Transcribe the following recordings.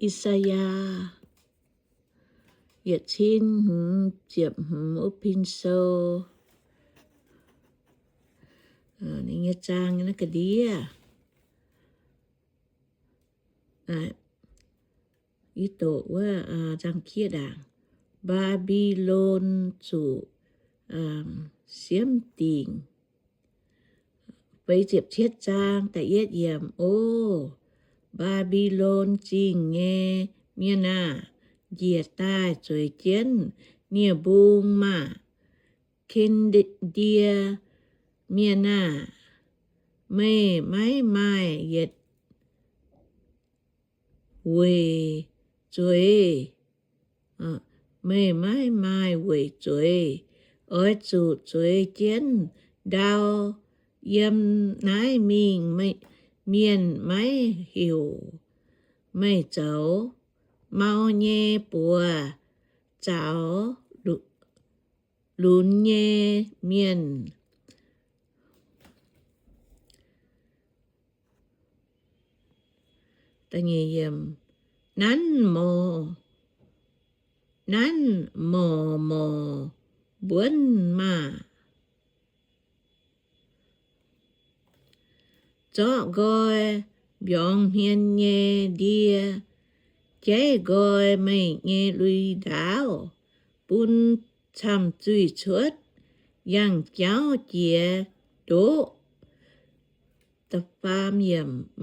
I^saa^yaa yietc cin hmz ziepc hmz wuov pin sou, ninh nyei zaang naaiv ga'ndiev, yie doqc wuov zaang kiev ndaangc. Mbaa^mbi^lon zuqc siemv dingc. Feix ziepc cietv zaang da'yietv yiemc. O Mbaa^mbi^lon Zingh nyei mienh aah! Njiec daaih zueiz jienv nie-mbung maah! Ken^ndie Mienh aah! Meih maiv maaih yietc weic zueiz. Meih maiv maaih weic zueiz. Oix zuqc zueiz jienv ndau. Yiem naaiv mingh mienh maiv heuc meih zoux. Mau nyei buoz zaaux lunx nyei mienh. Nanv morc, nanv morc morc mbuonv maah! Zorqv nqoi mbiorngz hmien nyei ndie, jaiv nqoi meih nyei lui-ndaauv, bun camh zuih cuotv yangh jauv jiex ndoqv.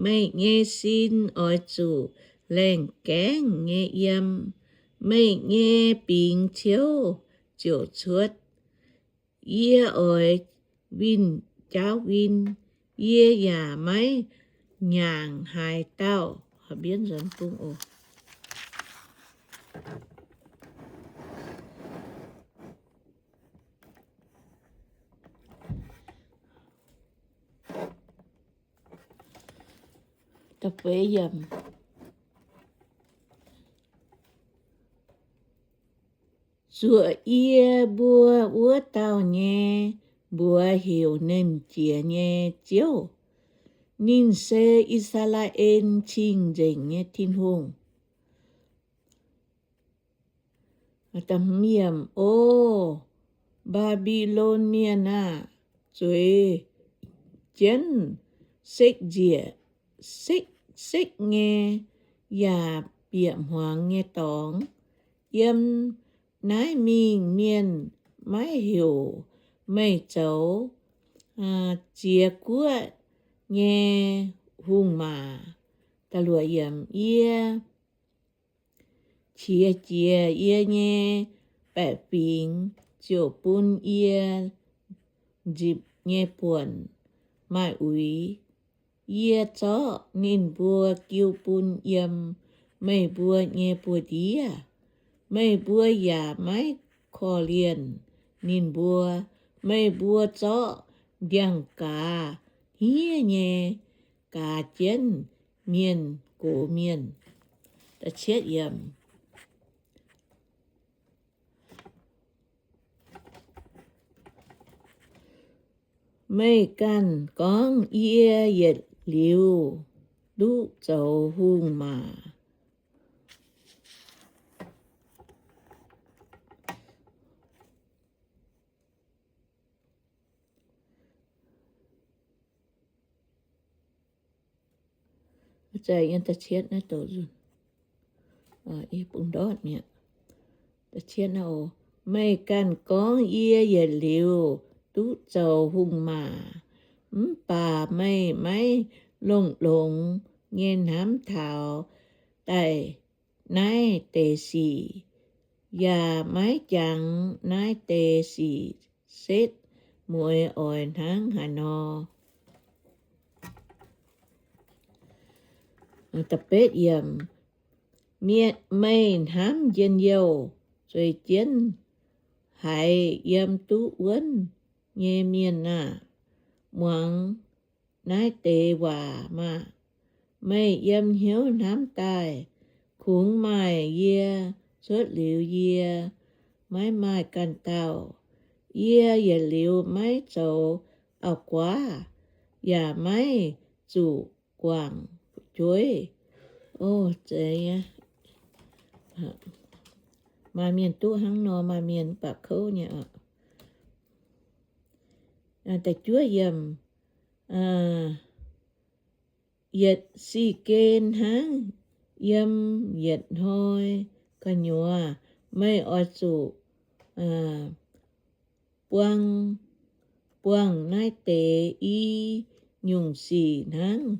Meih nyei sin oix zuqc laengh gaengv nyei yiem, meih nyei bingx ciouv ziouc cuotv. Yie oix winh jaauv win, yie yaac maiv nyaangc haaix dauh. Zuoqc yie mbuo wuov dauh nyei mbuox heuc Nernh Jiex nyei Ziouv. Ninh se I^saa^laa^en Cing-Nzengc nyei Tin-Hungh. O Mbaa^mbi^lon Mienh aah! Zueiz jienv sekv-nzieqc sekv-sekv nyei yaac bieqc hmuangx nyei dorngx. Yiem naaiv mingh mienh maiv heuc meih zoux. Ziex guoqv nyei hungh maac. Yie qiex jiez yie nyei baeqc fingx ziouc bun yie nzipc nyei buonc maaih uix. Yie zorqv ninh mbuo jiu bun yiem meih mbuo nyei buoz-ndiev. Meih mbuo yaac maiv korv-lienh ninh mbuo. Meih mbuo zorqv ndiangx-gaaz hniev nyei gaaz jienv mienh gox mienh. Meih ganh gorngv yie yietc liuz duqv zoux hungh maac. Meih ganh gorngv yie yietc liuz duqv zoux hungh maac, mv baac meih maiv longx-longx nyei hnamv taux daaih naaiv deix sic, yaac maiv jangx naaiv deix sic setv mueiz oix hnangv haaix nor. Meih hnamv njien-youh zueiz jienv haiz yiem duqv wuonv nyei mienh aah! Muangx naaiv deix waac maah! Meih yiem hnyouv hnamv daaih, kungx maaih yie cuotv liuz yie maiv maaih ganh dauh. Yie yietc liuz maiv zoux auv-guaav, yaac maiv zuqc guangc fu'jueiv. Maaih mienh duqv hnangv nor, maaih mienh mv baac kouv nyei oc. Da'juov yiemc, yietc sic gen hnangv yiem yietc hnoi gu'nyuoz, meih oix zuqc buang, buangh naaiv deix i nyungc sic hnangv,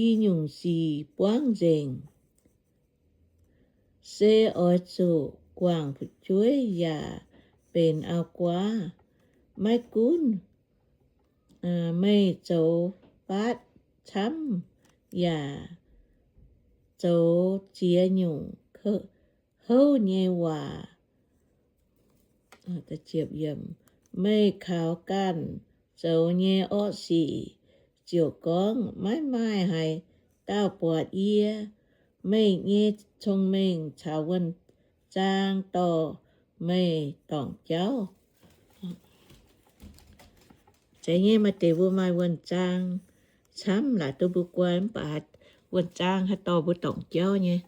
i nyungc sic buangv nzengc. Se oix zuqc guangc fu'jueiv yaac benx auv-guaav. Maiv gunv meih zoux faatv camv yaac zoux ziex nyungc houv nyei waac. Meih kaux ganh zoux nyei orqv sic ziouc gorngv, maiv maaih haaix dauh buatc yie. Meih nyei cong-mengh caux wuonh zaang dorh meih dorngc jauv. Zeiz nyei, maaih deix mbuo maaih wuonh zaang camv laaic duqv mbuo guai, mv baac wuonh zaang haih dorh mbuo dorngc jauv nyei.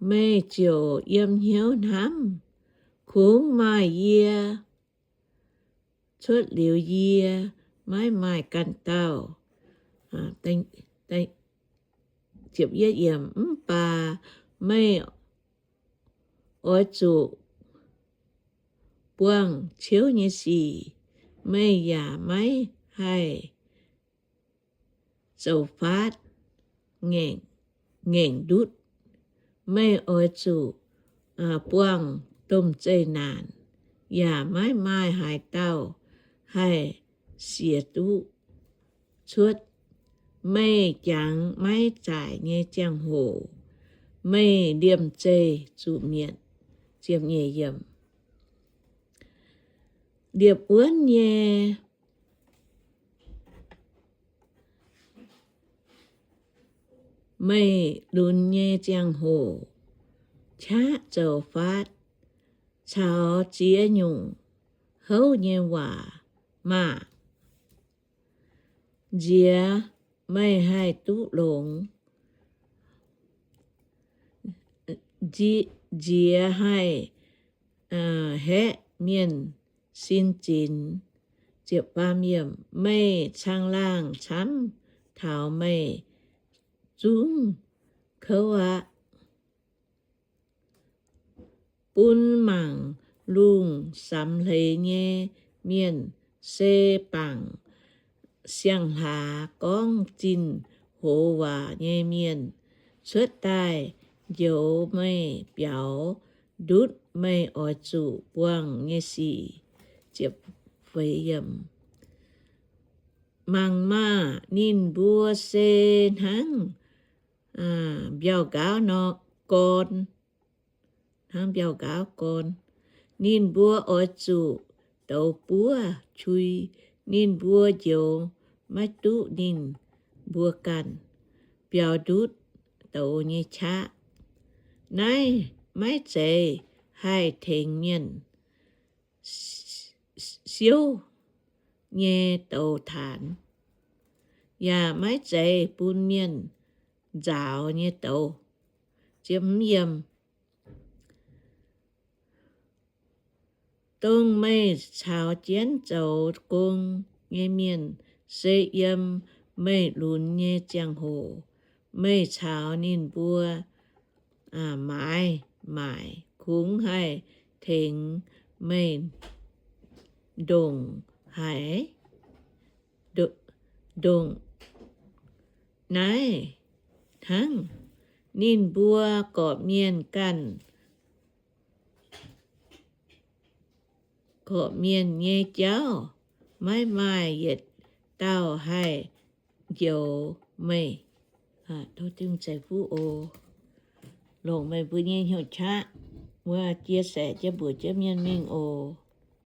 Meih ziouc yiem hnyouv hnamv, kungx maaih yie, cuotv liuz yie maiv maaih ganh dauh. Mv baac meih oix zuqc buangh ciouv nyei sic, meih yaac maiv haih zoux faatv ngaengc ndutv. Meih oix zuqc buangh domh zeqc naanc, yaac maiv maaih haaix dauh haih siex duqv cuotv. Meih jangx maiv zaaic nyei ziangh hoc, meih liemh zeih zuqc mietc. Ziepc nyeic yiemc. Liepc wuonv nyei meih lunx nyei ziangh hoc qaqv zoux faatv, caux ziex nyungc houv nyei waac maah! Nziex meih haih duqv longx, nziex haih haeqv mienh sin zinx. Meih caangh-laangh camv taux meih zungv kouv aqv. Bun mangc lungh samx hleix nyei mienh, se bangc siang-hlaax gorngv zinh hoz waac nyei mienh cuotv daaih njoux meih biaux ndutv meih oix zuqc buangh nyei sic. Mangc maah! Ninh mbuo se hnangv mbiauh nqaauv nor gorn, hnangv mbiauh nqaauv gorn. Ninh mbuo oix zuqc douz buov qui. Ninh mbuo njoux maiv duqv ninh mbuo ganh biaux ndutv douz nyei qaqv. Naaiv maiv zeiz haih tengx mienh siouv nyei douz taanx, yaac maiv zeiz bun mienh nzaaux nyei douz. Dongh meih caux jienv zoux gong nyei mienh, se yiem meih lunx nyei ziangh hoc meih caux ninh mbuo maaiz maaic, kungx haih tengx meih ndongc haaix ndongc naaiv hnangv. Ninh mbuo gorqv-mienh ganh gorqv-mienh nyei jauv, maiv maaih yietc dauh haih njoux meih. Tov Tin-Hungh ceix fuqv oc. Longc meih mbuo nyei hnyouv qaqv wuov chia sẻ jienv mbuox jienv mienh mingh oc.